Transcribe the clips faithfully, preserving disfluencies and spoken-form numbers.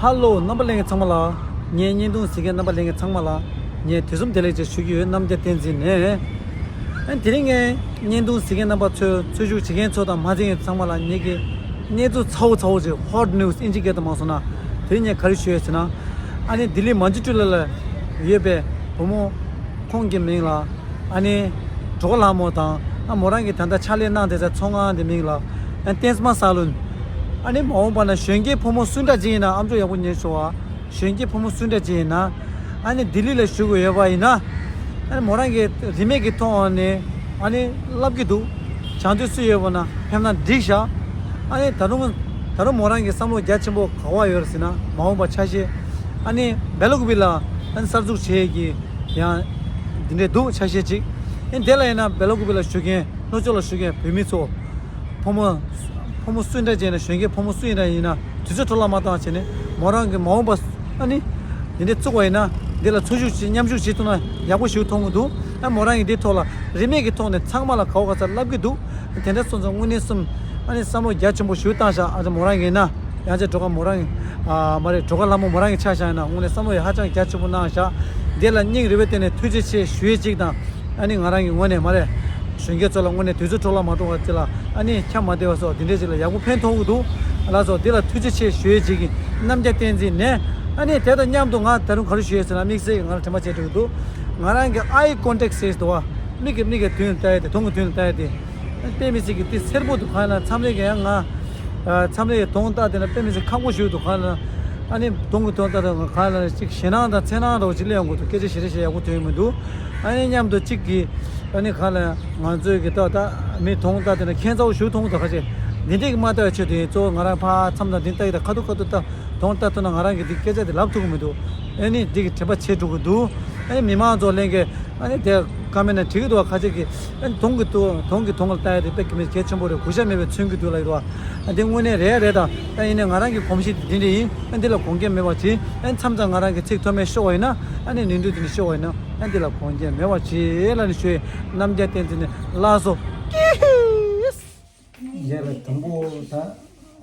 ཧ་ལོ། རྣམ་པ་ལྷན་རྒྱས་ཚང་མ་ལ། ངའི་བརྙན་ཐུང་གཟིགས་མཁན་རྣམ་པ་ལྷན་རྒྱས་ཚང་མ་ལ། ངས་དུས་གསུམ་བདེ་ལེགས་ཅེས་ཞུ་གི་ཡོད། རྣམ་རྒྱལ་བསྟན་འཛིན་ནས། ཨ་དེ་རིང་ངའི་བརྙན་ཐུང་གཟིགས་མཁན་རྣམ་པ་ཚོས་འཚོལ་ཞིབ་བྱེད་མཁན་ཚོ་དང་མ་གཟིགས་མཁན་ཚང་མ་ལ་ངེད་ཀྱི་གནས་ཚུལ་ཚ་བོ་ཚ་བོ་ཅིག་ཧོ་ཊི་ནིའུ་སི་ཨིན་ཇི་སྐད་དུ་མ་སོང་ན། དེ་རིང་ངས་ག་རེ་ཞུ་ཡོད་ཟེར་ན། ཨ་ནི་ལྡི་ལི་མན་ཇུ་ཊི་ལ་ལ་ཡོད་པའི་བུ་མོ་ཁོང་གི་མིང་ལ། ཨ་ནི་སྒྲོལ་དཀར་ལྷ་མོ་དང་། ཨ་མོ་རང་གིས་ད་ལྟ་ཕྱག་ལས་གནང་བསྡད་ས་ཚོང་ཁང་དེ་མིང་ལ། ཨ་བསྟན་འཛིན་མ་ས་ལུན། ཨ་ནི་མ་འོངས་པ་ན་གཞོན་སྐྱེས་ཕོ་མོ་སུ་འདྲ་ཅིག་ཡིན་ན། ཨ་མཆོག་ཡག་པོ་ཉན་ཤོག་ཨ། གཞོན་སྐྱེས་ཕོ་མོ་སུ་འདྲ་ཅིག་ཡིན་ན། ཨ་ནི་ལྡི་ལི་ལ་བཞུགས་དགོས་ཡོད་པ་ཡིན་ན། ཨ་ནི་མོ་རང་གིས་རིན་མེད་ཀྱི་ཐོག་ནས་ཨ་ནི་བསླབ་ཀྱི་འདུག་བྱང་དུས་སུ་ཡོད་པ་ན་ཕེབས་ན་འགྲིག་ཤག་ཨ་ནི་ད་རུང་ད་རུང་མོ་རང་གི་བསམ་བློ་རྒྱ་ཆེན་པོ་ག་བ་ཡོད་རེད་ཟེར་ན། མ་འོངས་པ་ཆ་ཤས་ཨ་ནི་སྦེ་ལ་ཀུ་པི་ལ་ཨ་ནི་གསར་འཛུགས་བྱེད་ཀྱི་ཡང་འདི་འདྲས་འདུག་ཆ་ཤས་ཅིག་ཨ་ནི་དེ་ལ་ཡིན་ན་སྦེ་ལ་ཀུ་པི་ལ་བཞུགས་མཁན་ལྷོ་ཕྱོགས་ལ་བཞུགས་མཁན་བོད་མི་ཚོ། ཕོ་མོ་ཕོ་མོ་སུ་འདྲ་ཅིག་ཡིན་ན། གཞོན་སྐྱེས་ཕོ་མོ་སུ་ཡིན་ན་ཡིན་ན་དུས་ཚོད་འཕྲོ་བརླག་མ་བཏང་བྱས་ནས་མོ་རང་གི་མ་འོངས་པ་ཨ་ནི་འདི་འདྲས་བཙུགས་པ་ཡིན་ན། འདི་ལ་ཚོད་ཞུགས་བྱེད། མཉམ་ཞུགས་བྱེད་ཐུབ་ན་ཡག་པོ་ཞིག་མཐོང་གི་འདུག་ཨ་མོ་རང་གིས་འདིའི་ཐོག་ལ་རིན་མེད་ཀྱི་ཐོག་ནས་ཚང་མ་ལ་ག་བ་ག་ས་བསླབ་ཀྱི་འདུག་དེ་འདྲ་སོང་ཙང་དངོས་གནས་སེམས་ཨ་ནི་བསམ་བློ་རྒྱ་ཆེན་པོ་ཞིག་བཏང་ཤག་ཨ་ཅག་མོ་རང་གིས་ན། ཡང་ཅིག་སྒྲོལ་དཀར་མོ་རང་གིས། ཨ་མ་རེད། སྒྲོལ་དཀར་ལྷ་མོ་མོ་རང་གི་ཆ་བཞག་ཡིན་ན་དངོས་གནས་བསམ་བློ་ཡང་ཧ་ཅང་རྒྱ་ཆེན་པོ་གནང་ཤག་འདི་ལ་སྙིང་རུས་པའི་སྟེང་ནས་ཐུགས་རྗེ་ཆེ་ཞུ་ཡས་གཅིག་དང་། ཨ་ནི་ང་རང་གི་ངོས་ནས་མ་རེད། གཞོན་སྐྱེས་ཚོ་ལ་དངོས་གནས་དུས་ཚོད་འཕྲོ་བརླག་མ་གཏོང་བ་དེ་ལ། ཨ་ནི་ཁྱབ་མ་བདེ་བ་སོགས་འདི་འདྲས་ཅིག་ལ་ཡག་པོ་ཕན་ཐོགས་ཀྱི་འདུག་ལགས་སོ། འདི་ལ་ཐུགས་རྗེ་ཆེ་ཞུ་ཡས་གཅིག་གིས། རྣམ་རྒྱལ་བསྟན་འཛིན་ནས། ཨ་ནི་དེ་དང་མཉམ་དུ་ང་ད་རུང་ག་རེ་ཞུ་ཡས་ཟེར་ན། དམིགས་བསལ་གྱི་ང་ལ་དྲན་པ་བརྗེད་འགྲོ་གི་འདུག་ང་རང་གི་eye contact ཟེར་འདུག་བ། མིག་གི་མིག་གི་མདུན་ལྟ་ཡས་དེ། གདོང་གི་མདུན་ལ་ལྟ་ཡས་དེ། དཔེ་མི་སྲིད་ཀྱི་དེ་སེར་པོ་འདུག་གང་ལ། མཚམས་རེ་གི་ཡང་ང་། ཨ་མཚམས་རེ་གདོང་ལྟ་དེ་ན་དཔེ་མི་སྲིད་ཁག་པོ་ཞིག་འདུག་གང་ལ། ཨ་ནི་གདོང་གི་མདུན་ལྟ་དེ་ང་གང་ལ་ཅིག་ཞེད་སྣང་དང་འཚེར་སྣང་འདྲ་བོ་ཅིག་སླེབས་ཡོང་གི་འདུག་སྐད་ཆ་ཞེ་དྲག་བཤད་ཡག་པོ་ཐོན་ཡོང་མི་འདུག་ཨ་ནི་མཉམ་དུ་གཅིག་གིས་ཨ་ནི་གང་ལ་ང་ཚོའི་གི་ལྟ་ལྟ་མི་གདོང་ལྟ་དེ་ན་ཁྱད་མཚར་པོ་ཞིག་མཐོང་གི་འདུག་ཁ་ཤས་འདི་འདྲས་ཀྱི་མ་ལྟ་བའི་ཆེད་དུ་ཡིན། གཙོ་བོ་ང་རང་ཕར་མཚམས་དང་འདི་ལྟ་གི་ད་ཁ་ཐུག་ཁ་ཐུག་ལྟ་གདོང་ལྟ་ཐུབ་ན་ང་རང་གི་འདི་སྐད་ཆ་དེ་ལབ་ཐུབ་ཀྱི་མི་འདུག་ཨ་ནི་འདི་གི་དྲན་པ་ཆད་འགྲོ་གི་འདུག་ཨ་ནི་མི་མང་ཚོ་ལྷན་རྒྱས། ཨ་ནི་དེ་ཀ་མེན་ན་བྲིས་ཀྱི་འདུག་བ། ཁ་ཅིག་གིས། ཨ་ནི་གདོང་གི་གདོང་གདོང་གི་གདོང་ལ་ལྟ་ཡ་དེ་དཔེ་གལ་ཆེན་པོ་རེད། གུས་ཞབས་མེད་པའི་མཚོན་གྱི་འདུག་ལབ་ཀྱི་འདུག་བ། ཨ་དེ་དངོས་གནས་རེད་རེད། ད་ད་ཡིན་ནའི་ང་རང་གི་གོམས་གཤིས་དེ་འདི་འདྲ་ཡིན། ཨ་འདི་ལ་དགོངས་འགལ་མེད་པ་བྱེད། ཨ་མཚམས་མཚམས་ང་རང་གི་ཚིག་མཐོ་དམན་ཤོར་བ་ཡིན་ན། ཨ་ནི་ནོར་འཁྲུལ་དེ་འདྲ་ཤོར་བ་ཡིན་ན། ཨ་འདི་ལ་དགོངས་འགལ་མེད་པ་བྱེད་ལབ་ནས་ཞུ་ཡས། རྣམ་རྒྱལ་བསྟན་འཛིན་ནས་ལགས་སོ། ཡ་ལ་དང་པོ་ད་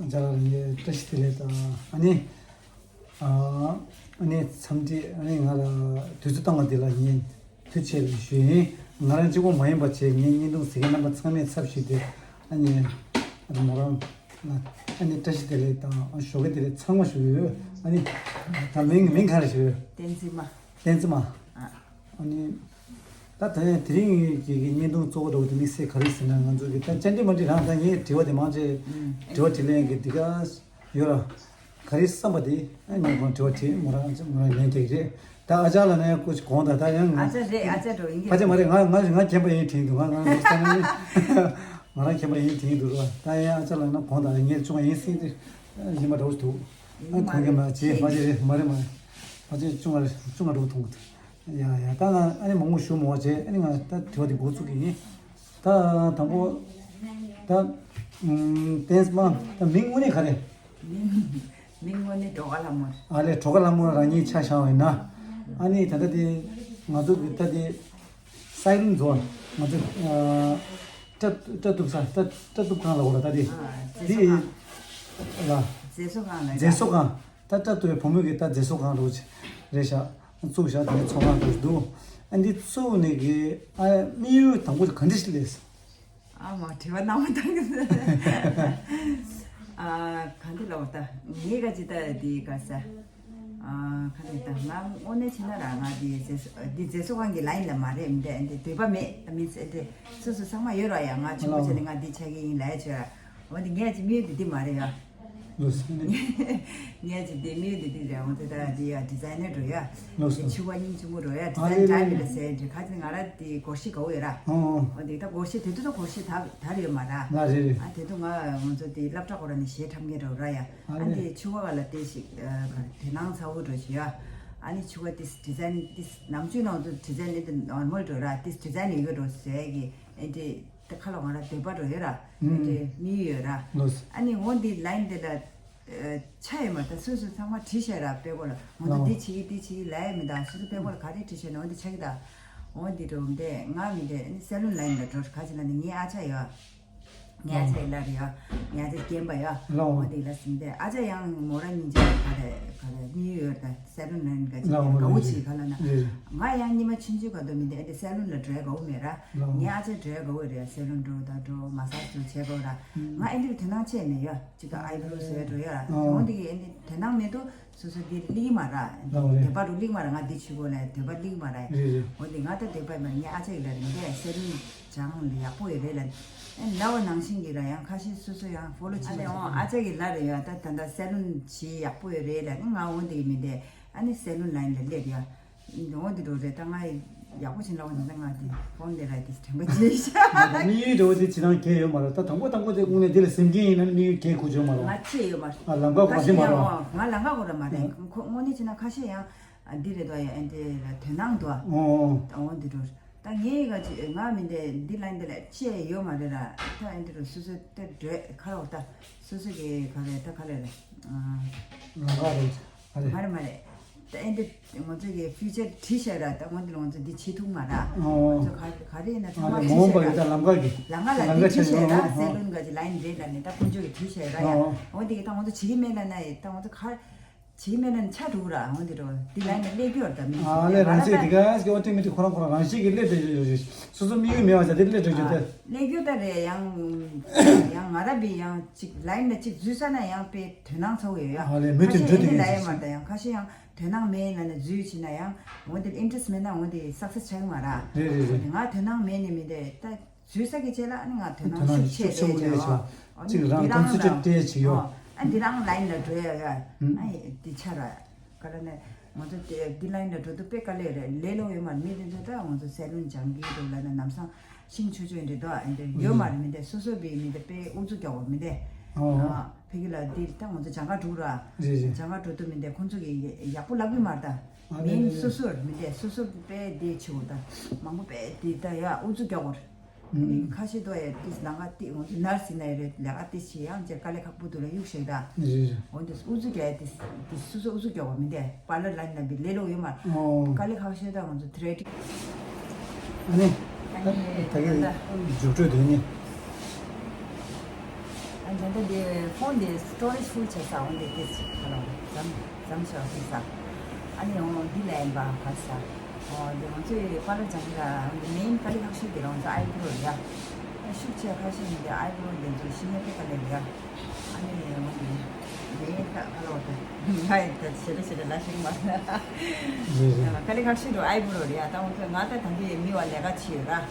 རྒྱ་ལ་ལ་བཀྲ་ཤིས་བདེ་ལེགས་དང་། ཨ་ནི། ཨ་ནི་འཚམས་འདྲི། ཨ་ནི་ང་ལ་དུས་ཚོད་བཏང་བ་འདི་ལ་ངས་ཐུགས་རྗེ་ཆེ་ཞུ་ཡིན། ང་རང་གཅིག་པོ་མ་ཡིན་པ་བྱས། ངའི་བརྙན་ཐུང་གཟིགས་མཁན་རྣམ་པ་ཚང་མའི་ཚབ་ཞུས་ཏེ། ཨ་ནི་ཨ་ནི་མོ་རང་ལ་ཨ་ནི་བཀྲ་ཤིས་བདེ་ལེགས་དང་ཞོགས་ཀས་བདེ་ལེགས་ཚང་མ་ཞུ་གི་ཡོད། ཨ་ནི་ད་མིང་མིང་ག་རེ་ཞུ། བསྟན་འཛིན་མ། བསྟན་འཛིན་མ། ཨ་ནི་ད་ད་དེ་རིང་གི་གི་བརྙན་ཐུང་གཙོ་བོ་འདྲ་བོ་དེ་དམིགས་བསལ་ག་རེ་ཟེར་ན། ང་ཚོ་གི་ད་བཅར་འདྲི་མ་འདྲི་རང་ད་ངས་དྲི་བ་དེ་མང་ཆེ་དྲི་བ་དྲིས་ལན་གི་འདི་ག་ཡོད་ར། ག་རེ་བསམ་པ་དེ་ཨ་ནི་ཁོང་དྲི་བ་དྲིས། མོ་རང་མོ་རང་ལན་རྒྱག་གི་རེད། ད་ཨ་ཅག་ལ་ནས་ཀུ་ཅི་གོང་ད་ད་ཡང་ང་ཨ་ཅག་རེད། ཨ་ཅག་འགྲོ་ཡིན་གྱི། ཕལ་ཆེར་མ་རེད། ང་ང་ང་མཁྱེན་པ་ཡིན་དྲན་འདུག་ང་ང་ང་ས་ནས་ང་རང་མཁྱེན་པ་ཡིན་དྲན་འདུག་ར། ད་ཡང་ཨ་ཅག་ལ་ན་གོང་ད་ངས་ཆུང་བ་ཡིན་སྲིད་དེ་ཡིན་པ་འདྲ་བོ་འདུག་ཨ་ཁོང་གིས་མ་བྱེད་མ་བྱེད་རེད། མ་རེད་མ་རེད། ཕལ་ཆེར་ཆུང་བ་ཆུང་བ་འདྲ་བོ་མཐོང་གི་འདུག་ཡ་ཡ། ད་ང་ཨ་ནི་མང་པོ་ཞུ་མི་དགོས་བྱས། ཨ་ནི་ང་ད་དྲི་བ་དེ་འགོ་ཚུགས་ཀྱི་ཡིན། ད་དང་པོ་ད་ཨུམ་བསྟན་འཛིན་མ། ད་མིང་དངོས་གནས་ག་རེ། མིང་མིང་དངོས་གནས་སྒྲོལ་དཀར་ལྷ་མོ། ཨ་ལས། སྒྲོལ་དཀར་ལྷ་མོ་རང་ཉིད་ཆ་བཞག་པ་ཡིན་ན། ཨ་ནི་ད་ལྟ་དེ་ང་ཚོ་གི་ད་དེ་སའི་ལུན་ཛོན། ང་ཚོ་ཨ་སྐྲ་སྐྲ་གཏུབ་ས། སྐྲ་སྐྲ་གཏུབ་ཁང་ལ་འོ་ར་ད་དེ། ཨ་མཛེས་དེ་བཟོ་ཁང་། ལ་མཛེས་བཟོ་ཁང་ལ་མཛེས་བཟོ་ཁང་། ད་སྐྲ་གཏུབ་པའི་བུ་མོ་གི་ད་མཛེས་བཟོ་ཁང་རུ་རེད་ཤག་བཙུགས་ཤག་དེ་ནས་ཚོང་ཁང་དུ་འདུག་ཨ་འདི་བཙུགས་ནས་གི་ཨ་དམིགས་ཡུལ་དང་པོ་ག་འདྲ་ཞིག་ལས། ཨ་མ་དྲི་བ་གནང་བ་དང་། ཨ་ག་འདི་ལ་འོ་ད་ངས་ག་ཅི་ད་འདི་ག་ས། ཨ་ག་འདི་ད་ང་དངོས་གནས་བྱས་ན་ར་ང་འདི་མཛེས་བཟོ་འདི་མཛེས་བཟོ་ཁང་གི་ལ་ཡིན་ལ་མ་རེད། མི་འདྲ་འདི་འདོད་པ་མེད། ད་མི་ཚེ་འདི་སོ་སོ་ཚང་མ་ཡོད་ར་ཡ། ང་ཆུང་པོ་བྱས་ནས་ང་འདི་ཆགས་ཀྱི་ཡིན་ལ་ཡ་བྱས་ར། འོ་འདི་ངས་ཅི་དམིགས་ཡུལ་འདི་འདི་མ་རེད་ཡ། ལོས་ནི། ངས་ཅི་འདི་དམིགས་ཡུལ་འདི་འདི་རེད། འོ་དེ་ད་འདི་ཡ་ཌི་ཛའི་ནར་འགྲོ་ཡ། ལོས། འདི་ཕྱུ་པ་སྙིང་རྗེ་མོ་འགྲོ་ཡ། ཌི་ཛའི་ནར་ཌ་རེད་ལ་ཟེར་འདི་ག་ཅི་ང་ར་འདི་སྒོར་གཞས་དགའ་བོ་ཡོད་ར། ཨོ་ཨོ། འོ་འདི་ད་སྒོར་གཞས་དེ་དུས་ད་སྒོར་གཞས་དར་དར་ཡོད་མ་ར། ང་རེད་རེད། ཨ་དེ་དུས་ང་ང་ཚོ་འདི་སློབ་གྲྭ་སྐོར་ར་ནས་གཞས་འཁྲབ་མཁན་འགྲོ་ར་ཡ། ཨ་ཨ་འདི་རེད། ཕྱུ་པ་ག་ལ་དེ་ཞིག་ཨ་ག་རེ་དེ་སྣང་ཚ་བོ་འགྲོ་ཞིག་ཡ། ཨ་ནི་ཕྱུ་པ་དེ་ཌི་ཛའི་ནར་དེ་ནམ་རྒྱུན་ནང་དུ་ཌི་ཛའི་ནར་དེ་ནོར་མལ་འགྲོ་ར། དེ་ཌི་ཛའི་ནར་ཡོད་འགྲོ་ཟེར་གི་ཨ་འདི། དེ་ཁ་ལོ་ང་ར་འདོད་པ་འགྲོ་ཡོད་ར། ཨུམ། དེ་མི་ཡོད་ར། ལོས། ཨ་ནི་འོ་འདི་ལ་ཡིན་དེ་ལ་ཨ་ཆ་ཡོད་མ་ད་སོ་སོ་ཚང་མ་བྲིས་བཞག་ར། དཔེ་ཁོ་ལ་ང་ཚོ་ལའོ། འདི་བྱེད་ཀྱི་འདི་བྱེད་ཀྱི་ལ་ཡོད་མི་ད་སོ་སོ་དཔེ་ཁོ་ལ་ག་རེ་བྲིས་བཞག་ནས་འོ་འདི་ཆ་གི་ད། འོ་འདི་འགྲོ་འདི་ང་མི་འདི་ཨ་ནི་སེ་ལུན་ལ་ཡིན་ལ་འགྲོ་ག་ཅི་ལ་ནི་ངའི་ཨ་ཆ་ཡོད། ངའི་ཨ་ཅག་གི་ལ་རེད་ཡ། ངའི་ཨ་ཅག་རྒན་པ་ཡ། ལའོ། འོ་དེ་ལ་སིན་དེ་ཨ་ཅག་ཡང་མོ་རང་གཉིས་ཆ་ག་རེ་ག་རེ་གཉིས་ཡོད་རེད། སེ་ལུན་ལ་ཡིན་ག་ཅིག་ལའོ། དགའ་བོ་ཅིག་ག་ལ་ན། རེད་རེད། ང་ཡང་ཉི་མ་ཆུང་ཆུང་ག་དུ་མི་འདི་ཨེ་འདི་སེ་ལུན་ལ་འགྲོ་དགའ་བོ་མེད་ར། ལའོ། ངའི་ཨ་ཅག་འགྲོ་དགའ་བོ་རེད། སེ་ལུན་འགྲོ་ད་འགྲོ་མ་སཱཇ་འགྲོ་བྱེད་དགའ་བོ་ར། ང་ཨེ་འདི་དོ་སྣང་བྱས་མེད་ཡ། ཅིག་ག་ཨའི་བྷོ་རོ་བཟོས་འགྲོ་ཡ་ར། ལའོ། འོ་འདི་གི་ཨེ་འདི་དོ་སྣང་མེད་དུ། སོ་སོ་འདི་ལིག་མ་ར། ལའོ་རེད། དེ་པ་རུ་ལིག་མ་ར། ང་འདི་ཆུ་གོ་ལ་དེ་པ་ལིག་མ་ར། རེད་རེད། འོ་འདི་ང་ད་དེ་པ་མ་ར། ངའི་ཨ་ཅག་གི་ལ་རིང་གས་སེ་ལུན་སྦྱང་ཡག་པོ་ཡོད་རེད་ལ། ཨེ་ལ་བ་ནང་བཞིན་གྱི་ར་ཡང་ཁ་ཤས་སོ་སོ་ཡང་ཕོ་ལོ་བྱེད་ཨ་ནི་འོ་ཨ་ཅག་གི་ལ་རེད་ཡ། ད་ད་ད་སེ་ལུན་བྱེད་ཡག་པོ་ཡོད་རེད་ལ། ཨ་ནི་ང་འོ་འདི་གི་མི་འདི་ཨ་ནི་སེ་ལུན་ལ་ཡིན་ལ་སླེབས་ཡ། འོ་འདི་འགྲོ་རེད། ད་ང་ཡག་པོ་བྱེད་ལ་འོ་ད་ང་འདི་ཕོན་འདི་ར་འདི་དྲན་པ་བརྗེད་ཤག་དམིགས་ཡུལ་འདྲ་བོ་དེ་བྱེད་སྟངས་གལ་ཡོད་མ་རེད། ད་དང་པོ་དང་པོ་དེ་དངོས་གནས་འདི་ལ་སེམས་འགན་ཡིན་ན་ནི་དམིགས་ཡུལ་གལ་དགོས་ཀྱི་ཡོད་མ་རེད། ང་ཆེ་ཡོད་མ་རེད། ཨ་ལམ་ཁ་གོ་ཤེས་མ་རེད། ང་ལམ་ཁ་གོ་ར་མ་རེད། ཁོ་དངོས་གནས་བྱས་ན་ཁ་ཤས་ཡང་ཨ་འདི་རེད་དོ་ཡ། ཨ་འདི་ལ་དོ་སྣང་འདུག་ཨ། ཨོ་ཨོ། ད་འོ་འདི་འགྲོ། ད་ངའི་ག་ཅི་ང་མི་འདི་འདི་ལ་འདི་ལ་ཆེ་ཡོད་མ་རེད་ར། ད་ཨ་འདི་འགྲོ་སོ་སོ་ཏེ་འགྲོ་ཁ་རོག་ད་སོ་སོ་གི་ག་རེ་ད་ག་རེ་རེད། ཨ་ལམ་ཁ་རེད། ཨ་རེད། མ་རེད་མ་རེད། ད་ཨེ་འདི་ང་ཚོ་གི་ཕིའུ་ཅར་བྲིས་བཞག་ར། ད་ང་འདི་ལ་ང་ཚོ་འདི་བྱེད་ཐུབ་མ་ར། ཨོ། ང་ཚོ་ག་ག་རེ་ཡིན་ན་ཚང་མ་ཨ་རེད། མ་འོངས་པ་གི་ད་ལམ་ཁ་གི་ལམ་ཁ་ལ་ལམ་འདི་ཁ་བྲིས་ཆ་བཞག་ར། ཡོང་། སེ་ལུན་ག་ཅི་ལ་ཡིན་རེད་ལ་ནི་ད་ཁོང་ཚོ་གི་བྲིས་བཞག་ར་ཡ། ཨོ། འོ་འདི་གི་ད་ང་ཚོ་བྱེད་ཀྱི་མེད་ལ་ན་ཡི་ད་ང་ཚོ་ག་བྱེད་ཀྱི་མེད་ལ་ནི་ཆ་འགྲོ་གི་ར། འོ་འདི་འགྲོ་འདི་ལ་ཡིན་ན་སླེབས་ཀྱི་ཡོད་ར། ད་མི་ཨ་ལས་རང་ཚེ་འདི་ག་སྐྱེ་བ་ཐོན་མི་དེ་ཁོ་རང་ཁོ་རང་རང་བཞིན་གྱི་སླེབས་བསྡད་ཡོད་རེད། སོ་སོ་དམིགས་ཡུལ་མེད་པ་ཟེར་དེ་སླེབས་འགྲོ་རྒྱུ་ཨ་དེ། སླེབས་རྒྱུ་ད་རེད། ཡང་ཡང་ང་ར་བི་ཡང་ཅིག་ལ་ཡིན་ན་ཅིག་འཛུལ་ས་ན་ཡང་དཔེ་དོ་སྣང་ཚ་བོ་ཡོད་ཡ། ཨ་ལས་མུ་མཐུད་འགྲོ་བསྡད་ཁ་ཤས་ཨེ་འདི་ལ་ཡོད་མ་རེད། ད་ཡང་ཁ་ཤས་ཡང་དོ་སྣང་མེད་ལ་ནི་འཛུལ་ཕྱིན་ན་ཡང་འོ་འདི་ཨིན་ཊི་རེ་སི་མེད་ན་འོ་འདི་སག་སེ་སི་ཆགས་ཀྱི་མ་ར། རེད་རེད་རེད། ང་དོ་སྣང་མེད་ནི་མི་འདི་ད་འཛུལ་ས་གི་རྗེས་ལ་ཨ་ནི་ང་དོ་དོ་སྣང་སྣང་ཤུགས་ཆེ་ཤུགས་ཆེན་པོ་སླེབས་བྱས་ཡོད། ཨ་ནི་ཅིག་རང་འདི་རང་ཀོན་སེན་ཊི་རེཊ་ལ་སྤྲད་བྱས་ཡོད། ཨ་འདི་རང་ལ་ཡིན་ལ་འགྲོ་ཡ་ཡ། ཨ་འདི་ཆ་ར། ག་ལ་ནས་ང་ཚོ་དེ་འདི་ལ་ཡིན་ལ་འགྲོ་དུས་དཔེ་དཀའ་ལས་རེད། ལས་སླ་པོ་ཡོད་མ་རེད། མི་དེ་ཚོ་ད་ང་ཚོ་སེ་ལུན་སྦྱང་གི་འདུག་ལ་ན་ལམ་སང་ཤིང་ཆུ་ཆུ་འདྲེ་དོ་ཨ་འདི་ཡོད་མ་རེད། མི་དེ་སོ་སོ་བི་མི་དེ་དཔེ་ཨུ་ཚུགས་རྒྱག་པ་མི་དེ། ཨོ། ཨ་ཕ་གི་ལ་འདི་ད་ང་ཚོ་སྦྱང་ག་འགྲོ་ར། རེད་རེད། སྦྱང་ག་འགྲོ་དུས་མི་དེ་ཁོང་ཚོ་གི་ཡག་པོ་ལབ་གི་མ་རེད་ད། ཨ་མིན་རེད་རེད། སོ་སོར་མི་དེ་སོ་སོ་དཔེ་དེ་ཆེ་བོ་ད་མང་པོ་དཔེ་དེ་ད་ཡ་ཨུ་ཚུགས་རྒྱག་པ་རེད། ཁ་ཤས་དོ་ཡ་ཏིས་ལང་ཀ་ཏི་འོན་ཏེ་ནར་སི་ན་ཡ་རེད། ལས་ཀ་ཏི་ཤི་ཡང་ཅེར་དཀའ་ལས་ཁག་པོ་འདུག་ལ་གཡུག་ཤེས་ད། རེད་རེད། འོན་ཏེ་ཨུ་ཚུགས་རྒྱག་ཡ་ཏིས་ཏིས་སོ་སོ་ཨུ་ཚུགས་རྒྱག་པ་མི་འདས་པཱ་ལར་ལ་ན་བི་ལས་ལོག་ཡོད་མ། ཨོ། དཀའ་ལས་ཁག་ཤས་ད་ང་ཚོ་ཐེ་རེ་ཊིག་ཨ་ནི། ཨ་ནི་ད་གི་ད་མཇུག་འཕྲོས་དེ་ནི། ཨ་ད་ད་དེ་ཕོན་དེ་སི་ཊོ་རེཇ་ཕུལ་བྱས་ས་འོན་ཏེ་ཏིས་ཁ་ལོ་ཙམ་ཙམ་ཤོག་ཟེར་ས། ཨ་ནི་འོ་འདི་ལ་ཡིན་པ་ག་ས། ཨོ་འདི་ང་ཚོའི་པཱ་ལར་སྦྱང་གི་ལ་འདི་མེན་དཀའ་ལས་ཁག་ཤོས་དེ་རང་ཚོ་ཨའི་བྷོ་རོ་རེད་ཡ། ཤུགས་ཆེ་ཁ་ཤས་ཡིན་ཏེ་ཨའི་བྷོ་རོ་འདི་ཚོ་ཤི་ན་དཔེ་དཀའ་ལས་རེད་ཡ། ཨ་ནི་འོ་འདི་མེན་ཁ་ཁ་ལོ་དེ་ང་ཡི་ད་ཞེ་ལེ་ཞེ་ལེ་ལ་ཤིག་མ་རེད་རེད། དཀའ་ལས་ཁག་ཤོས་འགྲོ་ཨའི་བྷོ་རོ་རེད་ཡ། ད་འོ་ཚོ་ང་ད་ད་གི་མི་བ་ལས་ཀ་བྱེད་ཡོད་ར།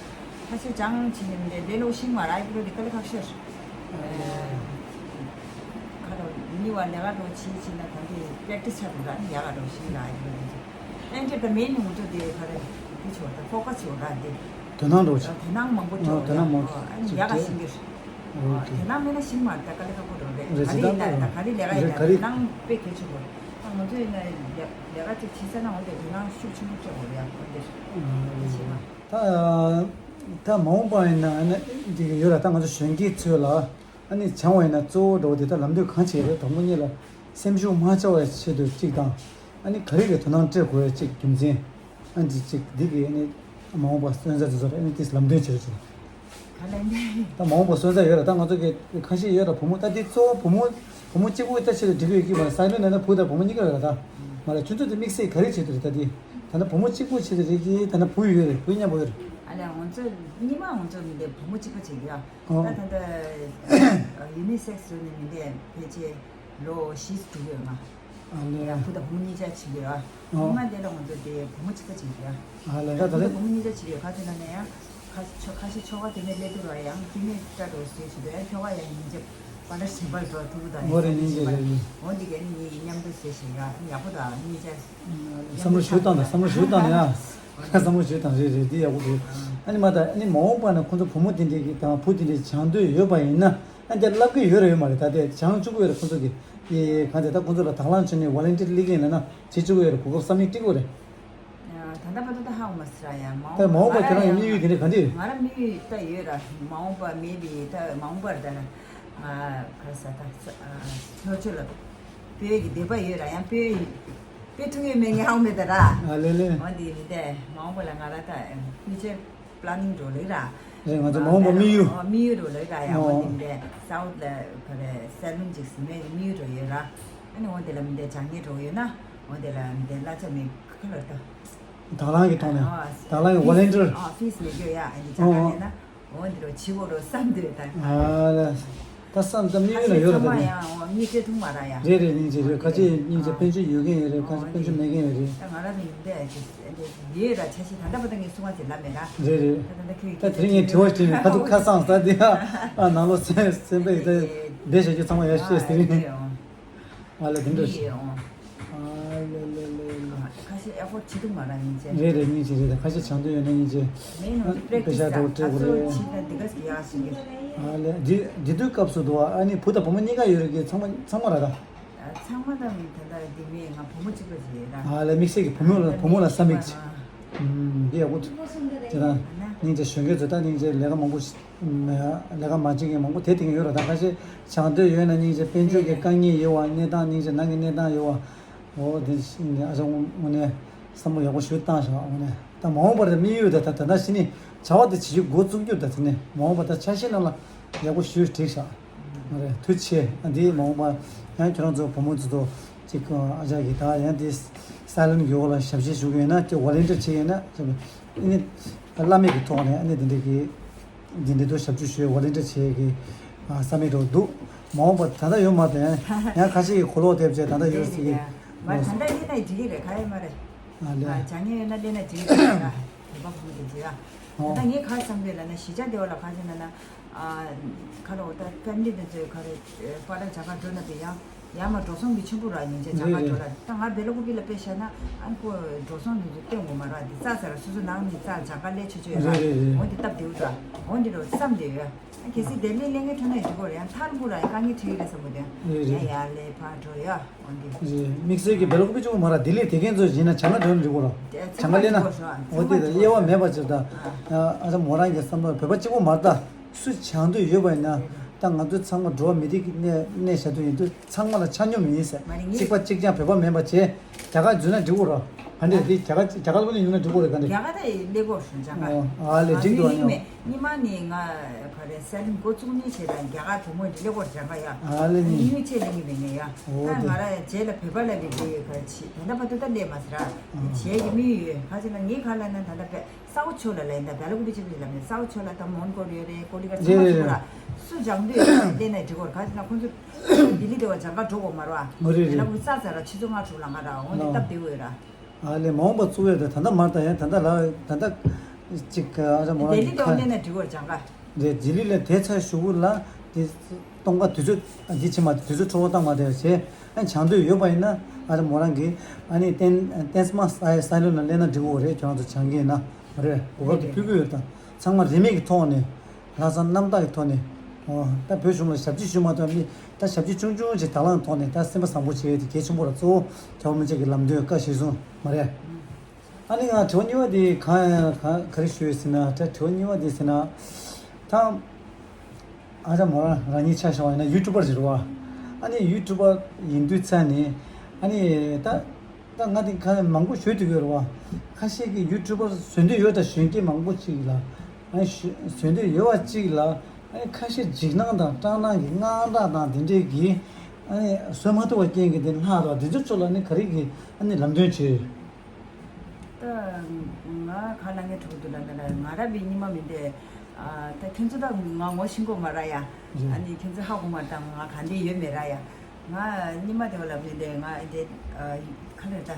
ཁ་ཤས་ཅང་བྱེད་ནི་མི་འདྲ་ལས་ལོག་ཤིང་མ་ར་ཨའི་བྷོ་རོ་དེ་དཀའ་ལས་ཁག་ཤོས། ཁ་རོ་མི་བ་ལས་ཀ་འགྲོ་བྱེད་བྱེད་ན་གང་གི་པེག་ཊི་སི་ཆགས་འདུག་ར་ནི་ཡག་ག་འགྲོ་ཤིང་ར་ཨའི་བྷོ་རོ་དེ་ཚོ། ཨེ་འདྲ་ད་མེད་ནི་ངུ་ཚོ་དེ་ག་རེ་འདི་ཆོག་ད་ཕོ་ཁ་ཆོག་ར་འདི། དོ་སྣང་འགྲོ་ཆོག་དོ་སྣང་མང་པོ་ཆོག་དོ་སྣང་མང་པོ་ཨ་ནི་ཡག་ག་ཤིང་གི། དོ་སྣང་མེད་ན་ཤིང་མ་ར་ད་དཀའ་ལས་ཁག་པོ་འགྲོ་རེད། ག་རེ་ཡིན་ན་ད་ག་རེ་ལས་ཀ་ཡིན་ན་དོ་སྣང་དཔེ་གལ་ཆེ་གོ། ད་ང་ཚོ་ཡིན་ན་ལས་ཀ་ཅིག་བྱེད་ས་ན་འོ་དེ་དོ་སྣང་ཤུགས་ཆེན་པོ་སྤྲད་དགོས་རེད་ཡ། འོ་དེ་ཤེས་མ། ད་ད་མ་འོངས་པ་ཡིན་ན་ཨ་ནི་འདི་གི་ཡོད་ལ་ད་ང་ཚོ་གཞོན་སྐྱེས་ཚོས་ལ་ཨ་ནི་སྦྱང་བ་ཡིན་ན་གཙོ་བོ་འགྲོ་བ་དེ་ད་ལམ་སྟོན་གང་བྱེད་རེད། དང་པོ་ཉིད་ལ་སེམས་ཤུགས་མ་ཆག་པའི་ཆེད་དུ་གཅིག་དང་། ཨ་ནི་ག་རེ་གི་དོ་སྣང་སྤྲད་དགོས་ཡ་གཅིག་རྒྱུ་མཚན། ཨ་འདི་གཅིག་འདི་གི་ཨ་ནི་མ་འོངས་པ་སོན་རྩ་དེ་ཚོ་ལ་ཨ་ནི་ཏིས་ལམ་སྟོན་བྱེད་རེད་ཅིག་ག་ལ་ནི། ད་མ་འོངས་པ་སོན་རྩ་ཡོད་ལ་ད་ང་ཚོ་གི་ཁ་ཤས་ཡོད་ལ་བུ་མོ་ད་འདི་གཙོ་བོ་བུ་མོ་བུ་མོ་གཅིག་པུ་ད་ཆེད་དུ་འགྲིག་གི་ཡོད་ཀྱི་མ་རེད། སང་ཉིན་ནང་ན་བུ་དང་བུ་མོ་གཉིས་ཀ་ཡོད་ལ་ད་མ་རེད། ཁྱོད་ཚོ་དེ་དམིགས་བསལ་ག་རེ་བྱེད་དུ་རེད། ད་འདི་ད་ནི་བུ་མོ་གཅིག་པུ་བྱེད་དུ་རེད་ཀྱི་ད་ནི་བུ་ཡོད་རེད། བུ་མཉམ་པོ་ཡོད་རེད། ཨ་ལས་ང་ཚོ་གཉིས་མ་ང་ཚོ་མི་འདི་བུ་མོ་གཅིག་པ་བྱེད་ཀྱི་ཡ། ཨོ། ད་ད་ལྟ་ཡུ་ནི་སེག་སི་ནི་མི་འདི་ཕལ་ཆེར་ལོ་བཞི་དྲུག་ཡོད་མ། ཨ་ལས། ཡང་བུ་དང་བུ་མོ་གཉིས་ཆ་བྱེད་ཀྱི་ཡོད། ཨོ། ཉི་མ་དེ་ལ་ང་ཚོ་དེ་བུ་མོ་གཅིག་པ་བྱེད་ཀྱི་ཡོད། ཨ་ལས་ད་ད་བུ་ལས། དང་བུ་མོ་གཉིས་ཆ་བྱེད་ཀྱི་ཡོད། ཁ་ཚོད་ན་ནས་ཡང་ཁ་ཆོ་ཁ་ཤས་ཆོ་ག་དེ་ནས་སླེབས་དུས་ར་ཡང་དེ་ནས་སྐྲ་འགྲོ་ཟེར་བྱེད་དུས་ཡང་ཁྱོ་ག་ཡང་ཉིན་རྒྱབ་པ་ལ་ཞིམ་པར་འགྲོ་ཐུག་གི་དང་ངོ་རེ་ཡང་ཉིན་རྒྱབ་རེད། འོ་འདི་གས་ནི་ངའི་མཉམ་དུ་ཟེར་བྱེད་ཡ་ཡག་པོ་དང་གཉིས་ཆ། བསམ་བློ་ཞུ་སྟངས་དང་བསམ་བློ་ཞུ་སྟངས་ཡ། བསམ་བློ་ཞུ་སྟངས་རེད་རེད་འདི་ཡག་པོ་འདུག་ཨ་ནི་མ་ད་ཨ་ནི་མ་འོངས་པ་ན་ཁོང་ཚོ་བུ་མོ་དེ་འདྲས་ཀྱི་དང་བུ་དེ་འདྲས་སྦྱང་འདོད་ཡོད་པ་ཡིན་ན། ཨ་འདི་བསླབ་ཀྱི་ཡོད་རེད་ཡོད་མ་རེད། ད་དེ་སྦྱང་བཅུག་གི་ཡོད་རེད། ཁོང་ཚོ་གི་ཨེ་གང་དེ་ད་ཁོང་ཚོ་ལ་དང་བླངས་བྱས་ནས་ཝོ་ལན་ཊི་ཡར་སླེབས་ཀྱི་ཡིན་ན་ན་བྱེད་བཅུག་གི་ཡོད་རེད། གོ་སྐབས་བསམ་ཡས་སྤྲད་ཀྱི་ཡོད་རེད། ད་ལྟ་བར་དུ་ད་ཧ་གོ་མ་སོང་ར་ཡ། མ་འོངས་ད་མ་འོངས་པ་ཁྱེད་རང་གི་དམིགས་ཡུལ་དེ་འདྲ་ག་འདྲ་ཡོད། ང་རང་དམིགས་ཡུལ་ད་ཡོད་ར། མ་འོངས་པ་མེད་པའི་ད་མ་འོངས་པར་ད་ལ་ང་ག་རེ་ཟ་ད་ལྷོ་ཕྱོགས་ལ་སྤོས་ཀྱི་འདོད་པ་ཡོད་ར། ཡང་སྤོས་སྤོས་ཐུབ་ཡོད་མེད་ངས་ཧ་གོ་མེད་ད་ར། ཨ་ལེ་ལེ། འོ་འདི་མི་དེ་མ་འོངས་པ་ལ་ང་ར་ད་ཕིའུ་ཅར་པི་ལ་ནིང་འགྲོ་ལེ་ར། རེད། ང་ཚོ་མ་འོངས་པ་དམིགས་ཡུལ། ཨོ། དམིགས་ཡུལ་རུ་ལོས་ར་ཡ། ཨོ། འོ་དེ་མི་འདྲ་སའུ་ཐི་ལ་ག་རེ་སེ་ལུན་ཅིག་ཟིན་མེད་དམིགས་ཡུལ་རུ་ཡོད་ར། ཨ་ནི་འོ་དེ་ལ་མི་འདྲ་སྦྱང་ཉེ་འགྲོ་ཡོད་ན། འོ་དེ་ལ་མི་འདྲ་གླ་ཆ་མེད་ཁ་ལར་ད། དང་བླངས་ཀྱི་ཐོག་ནས། ཨོ། དང་བླངས་ཀྱི་ཝོ་ལན་ཊིར། ཨོ། ཕིས་མེད་རྒྱུ་ཡ། ཨ་ནི་སྦྱང་ཨོ་ག་ལས་ན། འོ་འདི་རུ་བྱི་བོ་རུ་བསམ་འདོད་ད། ཨ་ལ། ད་བསམ་ད་དམིགས་ཡུལ་ལ་ཡོད་ར་ད་ནི། ཨོ་མི་སྤྲད་ཐུང་མ་ར་ཡ། རེད་རེད། སྙིང་རྗེ་རེད། ཁ་ཆེ་སྙིང་རྗེ། ཨོ། དཔལ་འབྱོར་ཡོད་མཁན་ཡོད་རེད། ཁ་ཆེ་དཔལ་འབྱོར་མེད་མཁན་ཡོད་རེད། ད་ང་ར་ནི་ཡིན་ད་ཡོད་ར། ཆ་ཤས་ད་ལྟ་བར་དུ་ངས་གསུང་བ་ཅིག་ལབ་མེད་ར། རེད་རེད། ད་ད་ལྟ་ཁྱོད་ད་དེ་རིང་ངས་དྲི་བ་ཞིག་དྲིས་ནས་ཁ་ཐུག་ཁ་སངས་ས་དེ། ཨ་ནང་ལོགས་སེམས་སེམས་པའི་ད་བསྡད་བཞག་རྒྱུ་ཚང་མ་ཡར་བཤད་ཟེར། ཨ་ལ་དེ་འདྲ་ཞིག་ཨ་ལེ་ལེ་ལེ་ལེ། ཁ་ཤས་ཨེ་ཕོར་བྱེད་ཐུབ་མ་ར་སྙིང་རྗེ། རེད་རེད། སྙིང་རྗེ་རེད། ད་ཁ་ཤས་བྱང་འདོད་ཡོད་ན་སྙིང་རྗེ། མེད་ནོ་པེ་རེག་ཊིས་ཤ་ད་འདྲ་བོ་སྤྲད་དགོས་རེད། ད་ཚོ་ཕྱི་ད་འདི་ག་ཟེར་ཡག་ཞིག་གི། ཨ་ལེ། འདི་འདི་དུས་སྐབས་སུ་འདུག་ཨ་ནི་བུ་དང་བུ་མོ་གཉིས་ཀ་ཡོད་རེད་གི། ཚང་མ་ཚང་མ་ར་ད། ཚང་མ་ད་མི་ད་ད་འདི་མེད། ང་བུ་མོ་གཅིག་པ་ཅིག་ཡོད་ད། ཨ་ལེ། དམིགས་བསལ་གྱི་བུ་མོ་ལ་བུ་མོ་ལ་བསམ་ཡག་ཅིག་ཨུམ། འདི་ཡག་པོ་འདུག་ཅེ་ད་སྙིང་རྗེ། གཞོན་སྐྱེས་ཚོ་ད་སྙིང་རྗེ་ལས་ཀ་མང་པོ་ཞིག་ལས་ཀ་མ་བྱེད་མཁན་མང་པོ་དེ་དེང་ཡོད་ར། ད་ཁ་ཤས་བྱང་འདོད་ཡོད་ན་སྙིང་རྗེ། དཔལ་འབྱོར་གྱི་དཀའ་ངལ་ཡོད་པ། གནས་སྟངས་སྙིང་རྗེ་ནང་གི་གནས་སྟངས་ཡོད་པ། འོ་དེ་ནི་ཨ་ཅག་དངོས་གནས་བསམ་བློ་ཡག་པོ་ཞིག་བཏང་ཤག་དངོས་གནས་ད་མ་འོངས་པར་དམིགས་ཡུལ་ད་ད་ད་ད་ཤི་ནི་བྱ་བ་དེ་བྱེད་རྒྱུ་འགོ་བཙུགས་རྒྱུ་ད་དེ་ནས་མ་འོངས་པ་ད་ཆ་ཤས་ནང་ལ་ཡག་པོ་ཞིག་འགྲིག་ཤག་ང་རེ་ཐུགས་ཆེ། ཨ་འདི་མ་འོངས་པ་ཡང་ཁྱོད་རང་ཚོ་བུ་མོ་ཚོ་ཚོ་ཅིག་ཨ་ཅག་གིས་ད་ཡང་དེ་སའི་ལན་གི་འོག་ལ་ཞབས་ཕྱི་ཞུ་གི་ཡོད་ན། ཅིག་ཝོ་ལན་ཊིར་བྱེད་ཡོད་ན། ཨ་ནི་བླ་མེད་ཀྱི་ཐོག་ནས་ཨ་ནི་དེ་འདྲ་གི་འདི་འདི་ཚོ་ཞབས་ཞུ་ཞུ་ཝོ་ལན་ཊིར་བྱེད་ཀྱི་ཨ་བསམ་མེད་འགྲོ་འདུག་མ་འོངས་པ་ད་ལྟ་ཡོད་མ་རེད། ཡང་ཁ་ཤས་ཀྱི་གོ་ལོག་དེབ་བྱས་ད་ལྟ་ཡོད་སྲིད་ཀྱི། མ་ད་ལྟ་ཡིན་ན་འགྲིག་གི་རེད། ག་ཡེ་མ་རེད། ཨ་ལེ། ཨ་བྱ་ངན་ཡོད་ན་ལེན་ན་འགྲིག་གི་རེད། ད་བོད་པ་བུ་མོ་དེ་འགྲིག་ཨ། ད་ལྟ་ངས་ག་བསམ་གི་ལབ་ན་གཞིས་ཆགས་དེ་བ་ལ་ག་ཟེར་ན་ན། ཨ་ག་རེ་འོ་ད་ཕེ་མི་ལི་དེ་ཚོས་ག་རེ་པ་ཏྲ་ཇ་ག་འགྲོ་ན་དེ་ཡང་། ཡར་མར་འགྲོ་སོང་གི་ཆེན་པོ་ར་ཡིན་ཅེ་ཇ་ག་འགྲོ་ལ། ད་ང་སྦེ་ལ་ཀུ་པི་ལ་དཔེ་བཞག་ན་ཨ་ཁོ་འགྲོ་སོང་དེ་ཚོ་སྟོན་དགོས་མ་ར། དེ་རྩ་ཟེར་ར་སོ་སོ་ནང་ནས་རྩ་ཇ་ག་ལས་ཆོ་ཆོ་ཡོད་ར། འོ་དེ་སྟབས་བདེའུ་ར། འོ་འདི་རོ་བསམ་བསྡད་ཡོད། ཨ་གལ་སྲིད་དེ་ལས་ལས་ངན་འཕྲོ་ན་འགྲིག་གོ་ར། ཡང་ཐར་པོ་ར་ཡང་དཀའ་ངལ་འཕྲད་ཡོད་རེད་བསམ་གོ་དེ་ཡང་ཡར་ལས་ཕར་འགྲོ་ཡ། འོ་འདི་དམིགས་བསལ་གྱི་སྦེ་ལ་ཀུ་པི་གཅིག་པོ་མ་ར། དེ་ལས་དེ་གན་ཚོ་ཡིན་ན་ཇ་ག་འགྲོ་ན་འགྲིག་གོ་ར། ཚང་མ་ཇ་ག་ལས་ན་འོ་དེ་དབྱེ་བ་མེད་པ་ཅིག་ད། ཨ་ཅག་མོ་རང་གི་བསམ་བློ་བོད་པ་གཅིག་པོ་མ་ར་ད། སུ་བྱང་འདོད་ཡོད་པ་ཡིན་ན། ད་ང་ཚོ་ཚང་མ་འགྲོ་བ་མི་རིགས་ཀྱི་གནས་གནས་བཞག་དུས་ཡིན་དུས་ཚང་མ་ལ་ཆ་སྙོམས་ཡིན་ཟེར། མ་རེད་ངས། གཅིག་པ་གཅིག་རྐྱང་བོད་པ་མིན་པ་བྱས། རྒྱ་གར་འཛུལ་ན་འགྲིག་གོ་ར། ག་འདྲས་འདི་རྒྱ་གར་རྒྱ་གར་ལ་ཡོང་ན་འགྲིག་གོ་རེད། ག་འདྲས། རྒྱ་གར་ད་ལས་གོ་སོང་ཇ་ག་ཨ་ལས་འགྲིག་འདུག་ཨ་ནི། ཉི་མ་ནི་ང་ག་རེ་སེ་ལིན་འགོ་བཙུགས་ནི་བྱས་ད་རྒྱ་གར་བུ་མོ་འདི་ལས་གོ་ཇ་ག་ཡ། ཨ་ལས་ནི། ཉི་མ་ཆེ་ལས་ངི་མེད་ངེ་ཡ། ད་ང་ར་རྗེས་ལ་བོད་པ་ལ་ལས་འགྲིག་ཡོད་ག་ཆི་ད་ལྟ་བར་དུ་ད་ལས་མ་ཟེར་ར། རྗེས་ཀྱི་མི་ཡོད་ག་ཅི་ན་ངའི་ག་ལ་ན་ད་ལྟ་བས། ས་འོག་ཆོས་ལ་ལ་ཡིན་ད་བལ་ཀུ་པི་ཅི་པི་ལ་མེད། ས་འོག་ཆོས་ལ་ད་མོན་གྷོ་ཡོད་རེད། ཀོ་ལི་གྷལ་ཚང་མ་ཆོས་ལ་སུ་སྦྱང་འདོད་ཡོད་ལས་ན་འགྲིག་གོ་ར། ག་ཅི་ན་ཁོང་ཚོ་ལྡི་ལི་དེ་བ་སྦྱང་ག་འགྲོ་གོ་མ་ར་བ། ལ་ཀུ་ས་ས་ར་ཆུ་ཚོད་ལྔ་དྲུག་ལ་ང་ར་འོང་དེ་སྟབས་བདེ་བོ་ཡོད་ར། ཨ་ལས་མ་འོངས་པ་གཙོ་བོ་ཡོད་ད། ད་ལྟ་མར་ད་ཡང་ད་ལྟ་ལ་ད་ལྟ་ཅིག་ཨ་ར་མོ་རང་ལྡི་ལི་དེ་བ་ཁ་ལས་ན་འགྲིག་གོ་ར་སྦྱང་ག། རེད། ལྡི་ལི་ལ་དེ་ཚར་ཞུ་གུ་ལ་དེ་གཏོང་ག་དུས་ཚོད་འདི་ཕྱི་མ་དུས་ཚོད་འཕྲོ་བརླག་བཏང་མ་དེ་བྱས། ཨ་བྱང་འདོད་ཡོད་པ་ཡིན་ན་ཨ་ར་མོ་རང་གིས་ཨ་ནི་ཏན་ཏན་སྨ་ས་ས་ལོ་ན་ལེན་ན་འགྲིག་གོ་རེད། ཁྱོད་རང་ཚོ་བྱང་གི་ཡིན་ན་རེད། གོ་སྐབས་དེ་ཕུལ་གི་ཡོད་ད། ཚང་མ་རིན་མེད་ཀྱི་ཐོག་ནས་ལྷག་བསམ་རྣམ་དག་གི་ཐོག་ནས། ཨོ་ད་བོད་གཞུང་ལ་ཞབས་ཕྱི་ཞུ་མ་ཐུབ་མི་ད་ཞབས་ཕྱི་ཆུང་ཆུང་ཅིག་དང་བླངས་ཐོག་ནས་ད་སེམས་པ་བཟང་པོ་བྱེད་ཡས་དེ་གལ་ཆེན་པོ་ར། གཙོ་བོ་རྒྱལ་བ་མི་ཆེན་གྱི་ལམ་སྟོན་བཀའ་གཞིར་བཟུང་མ་རེད། ཨ་ནི་ང་དྲི་བ་གཉིས་པ་དེ་གང་གང་ག་རེ་ཞུ་ཡོད་ཟེར་ན། ད་དྲི་བ་གཉིས་པ་དེ་ཟེར་ན། ད་ཨ་ཅག་མོ་རང་རང་ཉིད་ཆ་བཞག་པ་ཡིན་ན་ཡུ་ཊུ་པར་ཞིག་རེད་བ། ཨ་ནི་ཡུ་ཊུ་པར་ཡིན་དུས་ཙང་ནས་ཨ་ནི་ད་ད་ང་དེ་ག་མང་པོ་ཞུ་ཐུབ་ཀྱི་ཡོད་རེད་བ། ཁ་ཤས་ཀྱིས་ཡུ་ཊུ་པར་བཟོ་འདོད་ཡོད་ད། གཞོན་སྐྱེས་མང་པོ་ཅིག་ལ་ཨ་ནི་བཟོ་འདོད་ཡོད་པ་ཅིག་ལ་ཨ་ནི་ཁ་ཤས་འཇིགས་སྣང་དང་སྐྲག་སྣང་གི་དངངས་སྐྲག་དང་དེ་འདྲས་ཀྱིས་ཨ་ནི་བཟོ་མ་ཐུབ་པ་རྐྱེན་གྱིས་དེ་ལྷག་འདུག་དེ་ཚོ་ཚོ་ལ་ནི་ག་རེ་གི་ཨ་ནི་ལམ་སྟོན་བྱེད། ད་ང་ག་ལ་ངའི་གྲོགས་འདུག་ལ་ན་ལ་ང་ར་བའི་ཉི་མ་མི་འདས། ད་ཁྱོད་ཚོ་ད་ང་ངོ་ཤེས་གོ་མ་ར་ཡ། ཨ་ནི་ཁྱོད་ཚོ་ཧ་གོ་མ་ད་ང་ག་འདྲ་ཡོད་མེད་ར་ཡ། ང་ཉི་མ་དེ་བ་ལ་མི་འདས་ང་ཨེ་འདྲ་ག་ལ་ད་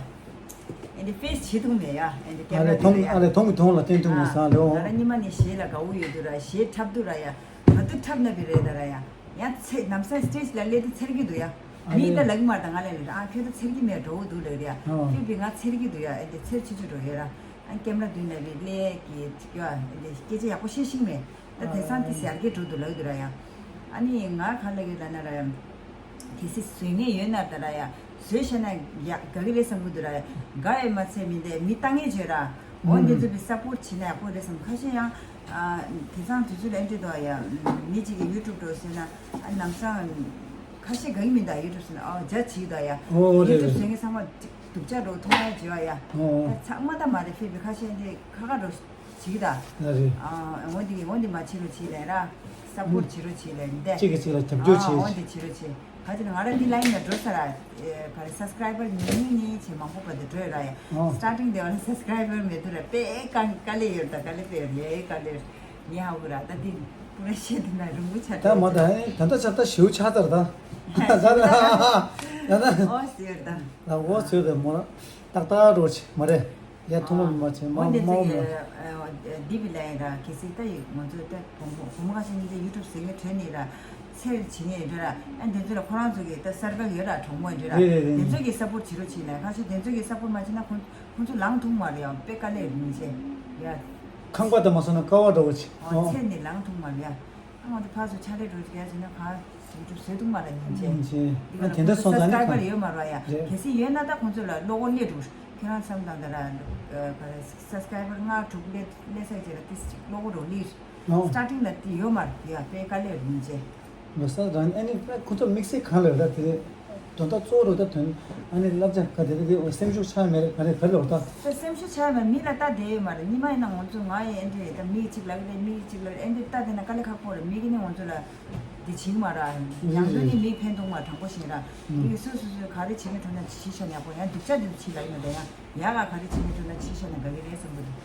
ཨེ་འདྲ་ཕེ་སི་བྱེད་ཐུབ་མེད་ཡ། ཨེ་འདྲ་ཨ་ཀེམ་ར་ལས་མཐོང་དེ་ཨ་ལས་མཐོང་གི་མཐོང་ལ་བསྟན་ཐུབ་མེད་ས་ལེའོ། ང་ར་ཉི་མ་ནས་གཞས་ལ་དགའ་བོ་ཡོད་འདུག་ར། གཞས་འཁྲབ་འདུག་ར་ཡ། ག་དུས་འཁྲབ་ན་བི་རེད་ད་ར་ཡ། ཡང་ཚེ་ནམ་སང་སི་ཊེ་ཇི་ལ་སླེབས་དུས་འཚེར་གྱི་འདུག་ཡ། ཨ་མིས་ད་ལེ། ལབ་ཀྱི་མ་རེད་ད། ང་ལ་ལབ་ར། ཨ་ཁྱོད་ད་འཚེར་གྱི་མེད་འགྲོ་འདུག་ལབ་ར་ཡ། ཨོ། ཁྱོད་བི་ང་འཚེར་གྱི་འདུག་ཡ། ཨེ་འདི་འཚེར་ཆུ་ཆུ་འགྲོ་ཡོད་ར། ཨ་ཀེམ་ར་མདུན་ལ་བི་ལེ་གི་ཡ་ཨེ་འདི་སྐད་ཆ་ཡག་པོ་བཤད་ཤེས་མེད། ད་དེང་སང་དེ་ཡར་རྒྱས་འགྲོ་འདུག་ལབ་ཀྱི་འདུག་ར་ཡ། ཨ་ནི་ང་ག་ལབ་ཀྱི་ལབ་ན་ར་ཡ། གལ་སྲིད་བཟོ་མཁན་ཡོད་ན་ད་ར་ཡ། བཟོས་ཤེས་ན་ཡ་དགའ་གི་རེད་བསམ་གྱི་འདུག་ར་ཡ། དགའ་ཡོད་མ་ཚད་མི་འདི་མི་ལྟ་མཁན་བྱོས་ར། འོ་འདི་ཚོ་བི་སཔོར་བྱེད་ན་ཡག་པོ་རེད་བསམ། ཁ་ཤས་ཡང་ཨ་དེང་སང་དུས་ཚོད་ལ་འདྲི་དོ་ཡ། མི་གཅིག་གིས་ཡུ་ཊུབ་འགྲོ་ཟེར་ན་ཨ་ནམ་སང་ཁ་ཤས་དགའ་གི་མི་འདུག་ཡུ་ཊུབ་ཟེར་ན་ཨོ་ཇ་བྱེད་ཀྱི་འདུག་ཡ། ཨོ་ཡུ་ཊུབ་རེད་རེད། བཟོ་མཁན་ཚང་མ་སྡུག་ཅག་འགྲོ་མཐོང་ཡ་བྱེད་བ་ཡ། ཨོ་ད་ཚང་མ་ད་མ་རེད། ཕེབས་པའི་ཁ་ཤས་འདི་ཁ་ཁ་འགྲོ། གཅིག་ད། ལ་རེད། ཨ་འོ་འདི་འོ་འདི་མ་བྱེད་རོགས་བྱེད་ལས་ར། སཔོར་ཊི་བྱེད་རོགས་བྱེད་ལས་འདི། གཅིག་གིས་གཅིག་ལ་རྒྱབ་སྐྱོར་ཨ་འོ་བྱེད། འདི་བྱེད་རོགས་བྱེད། ག་ཅི་ན་ང་ར་འདི་ལ་ཡིན་ན་འགྲོ་ས་ར། ཨེ་ག་རེ་སབ་སི་ཀ་རའི་བར་ཉུང་ཉུང་ཉིན་བྱེད་མང་པོ་བར་དུ་འགྲོ་ཡོད་ར་ཡ། ཨོ། སི་ཊར་ཊིང་དེ་བ་ལ་སབ་སི་ཀ་རའི་བར་མེད་དུ་ར་དཔེ་དཀའ་དཀའ་ལས་ཡོད་ད་དཀའ་ལས་དཔེ་ཡོད་ལས་དཀའ་ལས་ཡོད། ངས་ཧ་གོ་ར་ད་འདི་པུ་ར་ཤེས་འདི་ན་རུང་བུ་ཆ་ད་མ་ད་ད་ད་ཆ་ད་ཞེའུ་ཆགས་ཚར་ད། ད་ད་ད་ད་ད་ཨོ་ཟེར་ད། ད་ཨོ་ཟེར་ད་མོ་ར་ཏག་ཏག་འགྲོ་ཆེ་མ་རེད། ཡ་ཐུང་མ་མ་ཆེ་མ་འོན་ཏེ་མ་ཚིག་འོ་མ། འདི་བི་ལ་ཡིན་ར་གལ་སྲིད་ད་ཡིག་ང་ཚོ་ད་བུ་མོ་བུ་མོ་ཁ་ཤས་ཉིན་ད་ཡུ་ཊུབ་ཟེར་མཁན་བྲོས་ནས་ར་ཚེར་བྱེད་ངེས་རེད་ར། ཨ་འདི་ཚོ་ལ་ཁོ་རང་ཚོ་གི་ད་སར་ཀལ་ཡོད་ར་གྲོགས་མོ་ཡོད་ར། རེད་རེད་རེད། འདི་ཚོ་གི་སབ་པོར་བྱེད་རོགས་བྱེད་ལ་ཁ་ཤས་དེ་ཚོ་གི་སབ་པོར་མ་བྱེད་ན་ཁོང་ཁོང་ཚོ་ལངས་ཐུབ་མ་རེད་ཡ་དཔེ་དཀའ་ལས་རེད་མི་ཚེ་ཡ། ཁང་པ་དང་མ་སོང་ན་ཀ་བ་འདྲ་བོ་ཆེ། ཨོ་ཚེ་ནི་ལངས་ཐུབ་མ་རེད་ཡ། ཨ་ང་ཚོ་ཕར་ཚུར་ཕྱག་ལས་འགྲོ་རྒྱུ་ཡ་བྱས་ན་ག་ཡུ་ཊུབ་བཟོས་འདུག་མ་ར་ཉིན་བྱས། ཉིན་བྱས། འདི་ག་ཨ་ལ་དེ་འདྲ་ཁོང་ཚོ་སོང་ཙང་ནི་སབ་སི་ཀ་རའི་བར་ཡོད་མ་ར་ཡ། རེད། གལ་སྲིད་ཡོད་ན་ད་ཁོང་ཚོ་ལ་བློ་ཁོག་སླེབས་འགྲོ། ཁྱེད་རང་བསམ་དང་ད་ར་སབ་སི་ཀ་རའི་བར་ལྔ་དྲུག་སླེབས་སླེབས་ས་བྱས་ལ་ཏིས་ཅིག་བློ་ཁོག་འགྲོ་ལིར། ཨོ། སི་ཊར་ཊིང་ལ་དེ་ཡོད་མ་ར་དེ་ཡ་དཔེ་དཀའ་ལས་རུང་བྱས། ལོ་གསར་རང་ཨ་ནི་ཁོ་ཚོ་དམིགས་བསལ་གང་ལ་ཡོད་ད་དེ་རེད། དོན་དག་གཙོ་བོ་རུ་ད་དོན་ཨ་ནི་བསླབ་བྱ་ག་དེ་རེད་དེ་སེམས་ཤུགས་ཆག་མེད་རེད་ག་རེ་ག་རེ་ལོག་ད། ད་སེམས་ཤུགས་ཆག་མེད་མི་ལ་ལྟ་བསྡད་ཡོད་མ་རེད་ཉི་མ་ཡིན་ན་ང་ཚོ་ང་ཡི་ཨེ་འདྲ་རེད་ད་མི་གཅིག་ལབ་ཀྱི་རེད་མི་གཅིག་ལབ་ཨེ་འདྲ་ལྟ་བསྡད་ན་དཀའ་ལས་ཁག་པོ་རེད་མི་གི་ནི་ང་ཚོ་ལ་དེ་བྱིང་མ་ར་ཡང་དོན་ནི་མི་ཕན་ཐོགས་མ་དྲང་པོ་ཞིག་ར་མི་གི་སོ་སོ་སོས་ག་རེ་བྱེད་མི་ཐུབ་ན་བྱེད་ཤ་ཉག་པོ་ཡང་སྡུག་ཅག་འདི་ཚོ་བྱེད་ལ་ཡིན་ན་ད་ཡང་ཡག་ག་ག་རེ་བྱེད་མི་ཐུབ་ན་བྱེད་ཤ་ན་དགའ་གི་རེད་བསམ་གི་འདུག་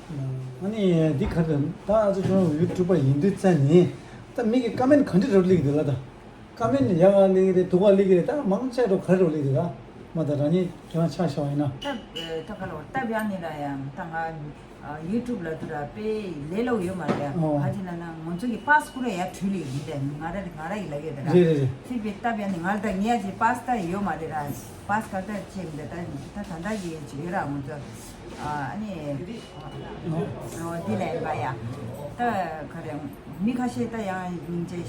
ཨ་ནི་འདི་ག་རེ་ད་ཨ་ཚོ་ཁྱོད་རང་ཡུ་ཊུབ་པ་ཡིན་དུས་ཙ་ནི་ད་མི་གི་ཀ་མེན་ག་འདྲ་རབ་སླེབས་ཀྱི་འདུག་ལ་ད། ཀ་མེན་ཡག་ག་སླེབས་ཀྱི་རེད་སྡུག་ག་སླེབས་ཀྱི་རེད་ད་མང་ཆེ་འགྲོ་ག་རེ་འགྲོ་སླེབས་ཀྱི་རེད་ད་མ་ད་རང་ཉིད་ཁྱོད་རང་ཆ་བཞག་པ་ཡིན་ན། ད་ད་ག་ལ་བར་སྟབས་ཡག་ནི་ར་ཡང་ད་ང་ཡུ་ཊུབ་ལ་དུ་ར་དཔེ་ལས་སླ་པོ་ཡོད་མ་རེད་ཡ་ཨོ། ག་ཅི་ན་ན་ང་ཚོ་གི་པཱ་སི་ཁུ་ར་ཡ་བྲུས་ལེ་ཡིན་རེད་ང་ར་ང་ར་ཡི་ལ་ཡོད་རེད་ར། རེད་རེད་རེད། ཚིག་པའི་སྟབས་ཡག་ནི་ང་ལ་ད་ངས་ཅི་པཱ་སི་ད་ཡོད་མ་རེད་ར་པཱ་སི་ག་ད་ཅི་མི་འདྲ་ད་ད་ད་ད་གི་ཡོད་ར་ང་ཚོ་ཨ་ནི། འོ་འདི་ལས་པ་ཡ། ད་ག་རེ། མི་ཁ་ཤས་ད་ཡང་སྙིང་རྗེ་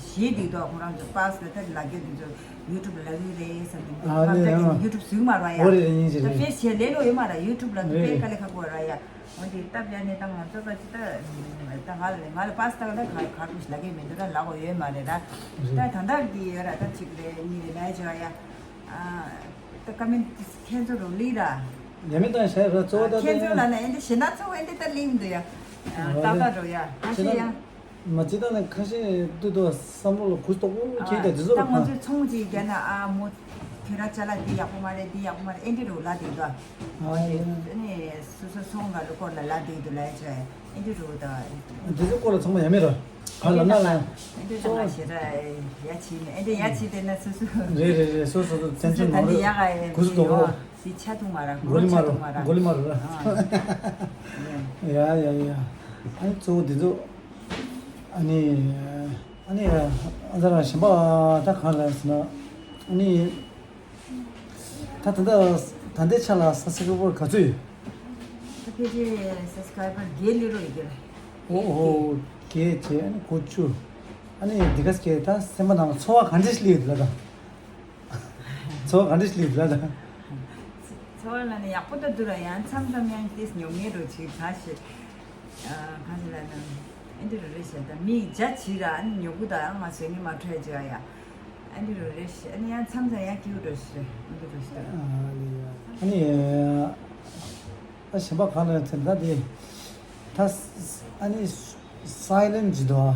ཞེད་འདུག་དོ་ཁོ་རང་ཚོ་པཱ་སི་ད་ལ་རྒྱ་འདི་ཚོ་ཡུ་ཊུབ་ལ་ལུས་རེད་ཟེར་ནས་ཨ་ཁ་ནི་ད་ཡང་ཡུ་ཊུབ་བཟོས་མ་ར་ཡ། འོ་རེད་རེད་སྙིང་རྗེ་ད་རེད། དཔེ་བྱས་ལས་ལོ་ཡོད་མ་ར་ཡུ་ཊུབ་ལ་དཔེ་རེད་དཀའ་ལས་ཁག་པོ་ར་ཡ། འོ་འདི་སྟབས་ཡག་ནས་ད་ང་ཚོ་ད་ཅི་ད་ད་ང་ལ་ང་ལ་པཱ་སི་ད་ད་ག་ག་ཁུ་ཞིག་ལ་རྒྱ་མི་འདུག་ད་ལ་གོ་ཡོད་མ་རེད་ད། ད་ད་ད་གི་ཡོད་ར་ད་ཅིག་རེད་གཉིས་རེད་ལས་བྱ་ཡ། ད་ཀ་མེན་ཁྱེད་ཚོ་རུ་ལི་ར། ཡ་མི་དང་ཤ་ར་གཙོ་བོ་ད་ཁྱེད་ཚོ་ལ་ན་ཨེ་འདི་ཞེ་ན་ཚོ་ཨེ་འདི་ད་ལིང་འདུག་ཡ། ཏག་ཏག་འགྲོ་ཡ་ཁ་ཤས་ཡ། མ་ཅི་ད་ནི་ཁ་ཤས་འདུག་དོ་བསམ་བློ་ལ་གུས་དོག་པོ་ཁྱེད་ཀྱི་འདི་ཚོ་ད་ལ་ང་ཚོས་ཚོང་ཅིག་རྒྱ་ན་ཨ་མོ་ཁྱོད་ར་ཅ་ལག་འདི་ཡག་པོ་མ་རེད་འདི་ཡག་པོ་མ་རེད་ཨེ་འདི་རུ་ལ་འདི་འདུག་ཨ་ནི་སོ་སོ་ཚོང་ག་རུ་སྐོར་ལ་ལ་འདི་འདུག་ལ་ཅོ་ཨེ་འདི་རུ་ད། འདི་ཚོ་སྐོར་ལ་ཚང་མ་ཡ་མི་ར། ག་ལ་ན་ལ། ཨེ་འདི་ཚོ་ང་ཞེ་དྲག་ཡ་བྱེད་མེད་ཨེ་འདི་ཡ་བྱེད་དེ་ན་སོ་སོ། རེད་རེད་རེད་སོ་སོ་སོ་བཙན་བྱོལ་ནང་རེད་གུ་སུ་དོག་རོ། སི་ཆ་ཐུང་མ་ར་གོ་ལི་མ་རོ་གོ་ལི་མ་རོ་ར། ཡ་ཡ་ཡ། ཨ་ནི་གཙོ་བོ་འདི་ཚོ་ཨ་ནི་ཨ་ནི་ཨ་ཛ་ར་གཞན་པ་ད་གང་ལ་ཟེར་ན་ཨ་ནི་ད་ད་ད་ད་ལྟའི་ཆ་ལ་སབ་སི་ཀ་རའི་བར་ག་ཚོད་ཡོད། ད་ཕལ་ཆེར་སབ་སི་ཀ་རའི་བར་བརྒྱད་སླེབས་རོགས་ཡོད་ཀྱི་རེད། ཨོ་ཧོ་བརྒྱད་བྱས་ཨ་ནི་དགུ་བཅུ་ཨ་ནི་འདི་ག་སྐད་ད་སེམས་པ་ནང་ཚོར་བ་ག་འདྲ་ཞིག་སླེབས་ཡོད་ལ་ད། ཚོར་བ་ག་འདྲ་ཞིག་སླེབས་ལ་ད། ཚོར་བ་ལ་ནི་ཡག་པོ་ད་འདུག་ར་ཡང་མཚམས་མཚམས་ཡང་ཏིས་ཉོབ་ངེས་འགྲོ་ཅིག་ག་ཞིག་ག་ཞིག་ལ་ན་ཨེ་འདི་རུ་རེ་ཞེ་ད་མི་རྒྱ་ཆེ་ར་ཨ་ནི་ཉོ་གུ་ད་ཡང་ང་བཟོས་ངེས་མ་འཕྲོད་ཅིག་ཨ་ཡ་ཨེ་འདི་རུ་རེ་ཞེ་ཨ་ནི་ཡང་མཚམས་མཚམས་ཡང་སྐྱིད་པོ་འགྲོ་ཞིག་རེ་ཨེ་འདི་རུ་ཞིག་ད། ཨ་ནི། ད་གཞན་པ་གང་ལ་ཚེ་ད་དེ། ད་ཨ་ནི་སའི་ལེན་ཇི་དོ།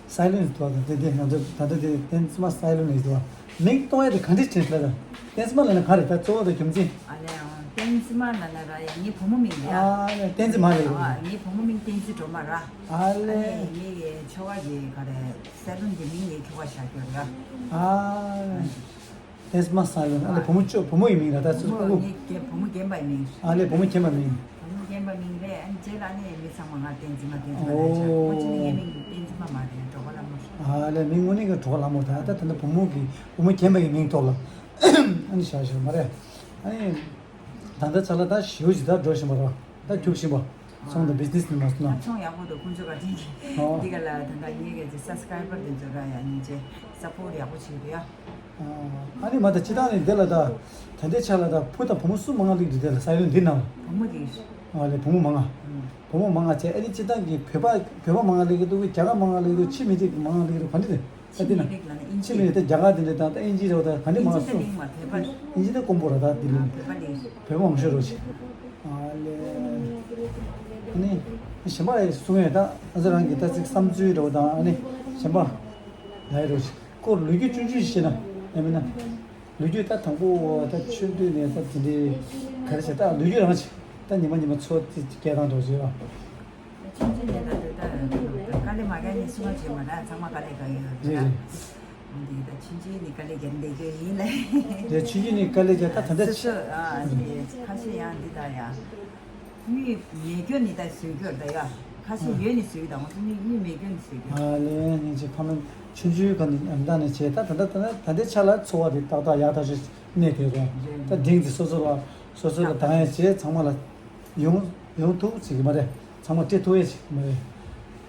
སའི་ལེན་ཇི་དོ་དེ་དེ་ང་ཚོ་ད་ལྟ་དེ་བསྟན་འཛིན་མ་སའི་ལེན་ཇི་དོ། མིང་གཏོང་ཡ་དེ་ག་འདྲ་བྱས་ལ་ད། བསྟན་འཛིན་མ་ལ་ན་ག་རེ་ད་གཙོ་བོ་ད་རྒྱུ་མཚན། ཨ་ལེ་ཨང་བསྟན་འཛིན་མ་ལ་ན་ར་ཡ་ངའི་བུ་མོ་མིང་རེད་ཨ། ཨ་ལེ་བསྟན་འཛིན་མ་ལེ། ཨ་ངའི་བུ་མོ་མིང་བསྟན་འཛིན་སྒྲོལ་མ་ར། ཨ་ལེ། ངའི་ཆོ་ག་གི་ག་རེ་སའི་ལེན་གྱི་མིང་ངའི་ཁྱོ་ག་བཞག་རྒྱུ་ར། ཨ་ལེ། བསྟན་འཛིན་མ་སའི་ལེན་ཨ་ལེ་བུ་མོ་ཅོ་བུ་མོ་ཡི་མིང་ར་ད་སུ་སུ་ངའི་རྒན་བུ་མོ་རྒན་པའི་མིང་། ཨ་ལེ་བུ་མོ་རྒན་པའི་མིང་། བུ་མོ་རྒན་པའི་མིང་རེད་ཨ་ནི་རྗེས་ལ་ནི་མི་ཚང་མ་ང་བསྟན་འཛིན་མ་བསྟན་འཛིན་མ་རེད་ཅག་ཁོ་ཅི་ནི་ངའི་མིང་བསྟན་འཛིན་མ་མ་རེད་གྲོགས་པོ་ལ་མོ། ཨ་ལེ་མིང་དངོས་གནས་ཀྱི་གྲོགས་པོ་ལ་མོ་ད་ད་ད་ནི་བུ་མོ་གི་བུ་མོ་རྒན་པའི་མིང་ཐོག་ལ་ཨ་ནི་བཞག་ཞོར་མ་རེད་ཨ་ནི། ད་ལྟ་ཆ་ལ་ད་ཞེའུ་ཇི་ལྟར་འགྲོ་བཞིན་པ་ར་ད་རྒྱུག་བཞིན་པ། ཚོང་དང་བི་ཛི་ནེ་སི་ནི་མ་སོང་ན། ཚོང་ཡག་པོ་འདུག་ཁོང་ཚོ་ག་ཅིག་གི་ཨོ། འདི་ག་ལ་ད་ལྟ་ངའི་ག་ཅིག་སབ་སི་ཀ་རའི་བར་དེ་ཚོ་ར་ཡ་སྙིང་རྗེ་སབ་པོར་ཡག་པོ་བྱེད་འདུག་ཡ། ཨ་ནི་མ་ད་སྤྱི་བཏང་ནས་འདི་ལ་ད་ད་ལྟའི་ཆ་ལ་ད་བུ་དང་བུ་མོ་སུ་མང་ང་སླེབས་འདུག་དེ་ལ་ས་ཡོལ་འདི་ནང་ལ། བུ་མོ་དེ། ཨ་ལེ་བུ་མོ་མང་ང་། བུ་མོ་མང་ང་བྱས་ཨ་ནི་སྤྱི་བཏང་གི་བོད་པ་བོད་པ་མང་ང་སླེབས་ཀྱི་འདུག་རྒྱ་གར་མང་ང་སླེབས་ཀྱི་འདུག་ཕྱི་མི་རིགས་མང་ང་སླེབས་ཀྱི་འདུག་ག་འདི་རེད། ཨ་འདི་ན། ཕྱི་མི་རིགས་ལ་ནི་ཨིན་ཇི། ཕྱི་མི་རིགས་ད་རྒྱ་གར་དེ་འདྲ་དང་ད་ཨིན་ཇི་རེད་བ་ད་ག་འདི་མང་ང་སུ། ཨིན་ཇི་ད་དཀོན་པོ་ར་ད་འདི་ལ། བོད་པ་མང་ཤོས་རོ་ཆེ། ཨ་ལེ། ཨ་ནི་གཞན་པ་གསུང་ཡས་ད་ཨ་ཙི་རང་གི་ད་ཅིག་བསམ་ཚུལ་འདྲ་བོ་དང་ཨ་ནི་གཞན་པ་ལ་ཡི་རོ་ཞིག་སྐོར་ལོ་རྒྱུས་ཆུང་ཆུང་ཞིག་བཤད་ན་ཡང་མིན་ན་ལོ་རྒྱུས་ད་དང་པོ་ད་ཆུང་དུས་ནས་ད་དེ་འདྲའི་ག་རེ་བྱས་ད་ལོ་རྒྱུས་རང་ཞིག་ད་ཉི་མ་ཉི་མ་འཚོ་དེ་སྐད་གཏོང་འདྲ་བོ་བྱས་པ། ཆུང་ཆུང་ནས་ད་དེ་ད་དཀའ་ལས་མ་རྒྱག་ནས་སུ་མ་བྱས་མ་རེད། ཚང་མ་དཀའ་ལས་རྒྱག་ཡོད་རེད། རེད་རེད། འདི་ད་ཆུང་ཆུང་ནས་དཀའ་ལས་རྒྱག་བསྡད་རྒྱུ་ཡིན་ལ། རེད་ཆུང་ཆུང་ནས་དཀའ་ལས་རྒྱག་ད་ད་ལྟ་སོ་སོ་ཨ་འདི་ཁ་ཤས་ཡང་འདི་ད་ཡང་དངུལ་མེད་རྒྱུ་ནི་ད་བཟོས་རྒྱུ་རེད་ད་ཡ། ཁ་ཤས་ཡོད་ནི་བཟོས་ད་འོང་དངུལ་དངུལ་མེད་རྒྱུ་ནི་བཟོས་རྒྱུ། ཨ་ལས་ངས་ཅིག་ཁ་མོན་ཆུང་ཆུང་ག་ནས་ཉམས་ཐག་ནས་བྱས་ད་ད་ད་ད་ད་ལྟའི་ཆ་ལ་འཚོ་བ་དེ་ཏག་ཏག་ཡག་ཐག་ཆོད་གནས་དེ་རེད། ད་འབྲིང་དེ་སོ་སོ་ལ་སོ་སོ་ལ་ད་ཡང་བྱས་ཚང་མ་ལ། ཡོང་ཡོང་ཐུབ་ཅིག་མ་རེད། ཚང་མ་སྤྲད་ཐུབ་ཡས་ཅིག་མ་རེད།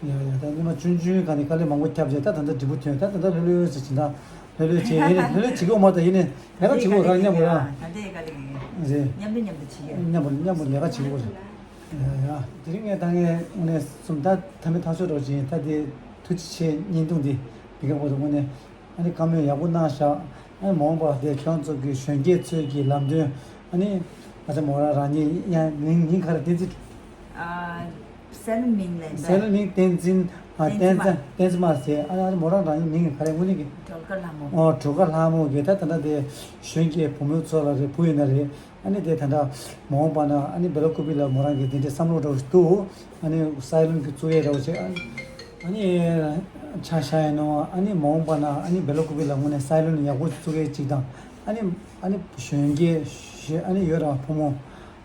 ཡ་ཡ་ད་སྔོན་མ་ཆུང་ཆུང་ག་ནས་དཀའ་ལས་མང་པོ་བརྒྱབ་རྗེས་ད་ད་ལྟ་འབྲས་བུ་ཐོན་ད་ད་ལྟ་ལྷོད་ལྷོད་ཅིག་བྱེད་ད་ལྷོད་ལྷོད་བྱེད་ཡིན་ནས་ལྷོད་ལྷོད་བྱེད་དགོས་མ་རེད་ད་ཡིན་ནས་ལས་ཀ་བྱེད་དགོས་རང་མཉམ་པོ་རང་ད་ལྟའི་དཀའ་ལས་རེད། མཉམ་དུ་མཉམ་དུ་བྱེད་ཀྱི་མཉམ་པོ་མཉམ་པོ་ལས་ཀ་བྱེད་དགོས་རེད། ཡ་ཡ་དེ་རིང་ངས་ད་ངས་དངོས་གནས་གསུམ་ད་ཐ་མི་ཐག་ཆོད་རོགས་བྱེད་ཡིན་ད་དེ་ཐུགས་རྗེ་ཆེ་བརྙན་ཐུང་འདི་འདི་ག་པོ་རེད་དངོས་གནས། ཨ་ནི་བཀའ་མོལ་ཡག་པོ་གནང་ཤག་ཨ་ནི་མ་འོངས་པ་དེ་ཁྱོད་ཚོ་གི་གཞོན་སྐྱེས་ཚོའི་གི་ལམ་སྟོན་ཨ་ནི་ང་ཚོ་མོ་རང་རང་ཉིད་ཡང་མིང་མིང་ག་རེ་བསྟན་འཛིན། ཨ་སེ་ལོན་མིང་ལེན་པས། སེ་ལོན་མིང་བསྟན་འཛིན་ཨ་བསྟན་བསྟན་འཛིན་མ། བསྟན་འཛིན་མ་ཟེར་ཨ་ནི་ཨ་ནི་མོ་རང་རང་ཉིད་མིང་ག་རེ་དངོས་གནས་གི་སྒྲོལ་དཀར་ལྷ་མོ། ཨོ་སྒྲོལ་དཀར་ལྷ་མོ་གི་ད་ད་ལྟ་དེ་གཞོན་སྐྱེས་བུ་མོ་ཚོ་ལ་རེད་བུ་ཡིན་ན་རེད། ཨ་ནི་དེ་ད་ལྟ་མ་འོངས་པ་ན་ཨ་ནི་སྦེ་ལ་ཀུ་པི་ལ་མོ་རང་གི་དེ་འདྲའི་བསམ་བློ་འདྲ་བོ་ཞིག་འདུག་ཨ་ནི་སའི་ལོན་གྱི་བཙུགས་ཡས་འདྲ་བོ་ཞིག་ཨ་ནི་ཨ་ནི་ཆ་བཞག་ཡིན་ནོ་ཨ་ནི་མ་འོངས་པ་ན་ཨ་ནི་སྦེ་ལ་ཀུ་པི་ལ་དངོས་གནས་སའི་ལོན་ཡག་པོ་ཞིག་བཙུགས་ཡས་ཅིག་དང་ཨ་ནི་ཨ་ནི་གཞོན་སྐྱེས་ཞེས་ཨ་ནི་ཡོད་ར་བུ་མོ་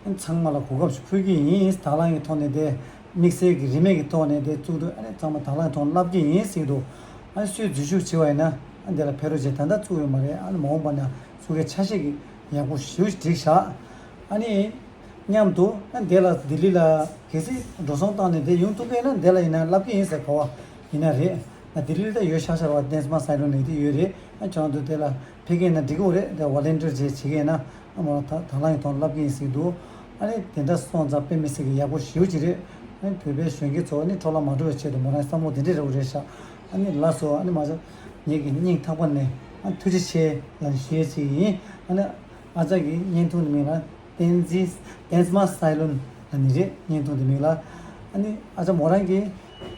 ཨ་ནི་ཚང་མ་ལ་གོ་སྐབས་ཤིག་ཕུལ་གྱི་ཡིན། དང་བླངས་ཀྱི་ཐོག་ནས་དེ་དམིགས་བསལ་གྱི་རིན་མེད་ཀྱི་ཐོག་ནས་དེ་བཙུགས་འདུག་ཨ་ནི་ཚང་མ་དང་བླངས་ཐོག་བསླབ་ཀྱི་ཡིན་ཟེར་གྱི་འདུག་ཨ་ནི་སུས་འཛུལ་ཞུགས་བྱས་པ་ཡིན་ན་ཨ་ནི་དེ་ལ་ཕེབས་རོགས་བྱས། ད་ལྟ་བཙུགས་ཡོད་མ་རེད། ཨ་ནི་མ་འོངས་པ་ན་བཙུགས་མཁན་ཆ་ཤས་ཀྱི་ཡག་པོ་ཞེ་པོ་ཅིག་བསྒྲིགས་བཞག་ཨ་ནི་མཉམ་དུ་ཨ་ནི་དེ་ལ་ལྡི་ལི་ལ་གལ་སྲིད་འགྲོ་སོང་བཏང་ནས་དེ་ཡོང་ཐུབ་མཁན་ན་དེ་ལ་ཡིན་ན་བསླབ་ཀྱི་ཡིན་ཟེར་གོ་བ་ཡིན་ན་རེད། ང་ལྡི་ལི་ལ་ཡོད་ཤག་ཤག་བ་བསྟན་འཛིན་མ་སའི་ལོན་ནས་དེ་ཡོད་རེད། ཨ་ཁྱོད་རང་ཚོ་དེ་ལ་ཕེབས་མཁན་ན་འགྲིག་གི་རེད། དེ་ཝོ་ལན་ཊིར་བྱས་བྱེད་མཁན་ན་ཨ་མོ་ད་དང་བླངས་ཀྱི་ཐོག་བསླབ་ཀྱི་ཡིན་ཟེར་གྱི་འདུག་ཨ་ནི་དེ་འདྲ་སོང་ཙང་དཔེ་མི་སྲིད་ཀྱི་ཡག་པོ་ཞེ་པོ་ཅིག་རེད། ཨ་ནི་བོད་པའི་གཞོན་སྐྱེས་ཚོ་ཨ་ནི་འཕྲོ་བརླག་མ་འགྲོ་བའི་ཆེད་དུ་མོ་རང་བསམ་བློ་དེ་འདྲས་རེ་བ་རེད་ཤག་ཨ་ནི་ལགས་སོ་ཨ་ནི་མ་ཚད་ངེད་ཀྱི་སྙིང་ཐག་པ་ནས་ཨ་ཐུགས་རྗེ་ཆེ་ལབ་ཞུ་ཡས་ཅིག་ཡིན། ཨ་ནི་ཨ་ཅག་གི་བརྙན་ཐུང་འདི་མིང་ལ་བསྟན་འཛིན་བསྟན་འཛིན་མ་སའི་ལོན་ལབ་ནི་རེད། བརྙན་ཐུང་འདི་མིང་ལ་ཨ་ནི་ཨ་ཅག་མོ་རང་གི་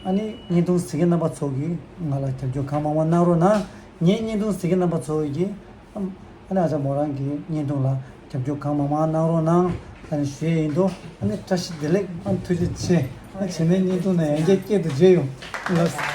ཨ་ནི་བརྙན་ཐུང་གཟིགས་མཁན་རྣམ་པ་ཚོ་གིས་ང་ལ་རྒྱབ་སྐྱོར་གང་མང་མང་གནང་རོགས་གནང་། ངའི་བརྙན་ཐུང་གཟིགས་མཁན་རྣམ་པ་ཚོ་གིས་ཨ་ནི་ཨ་ཅག་མོ་རང་གི་བརྙན་ཐུང་ལ་རྒྱབ་སྐྱོར་གང་མང་མང་གནང་རོགས་གནང་ལབ་ནས་ཞུ་ཡས་ཡིན་འདུག་ཨ་ནི་བཀྲ་ཤིས་བདེ་ལེགས། ཨ་ནི་ཐུགས་རྗེ་ཆེ། ཨ་ནི་བྱས་ནས་བརྙན་ཐུང་ནང་ཡང་བསྐྱར་སྐྱིད་དུ་མཇལ་ཡོང་། ལགས་སོ།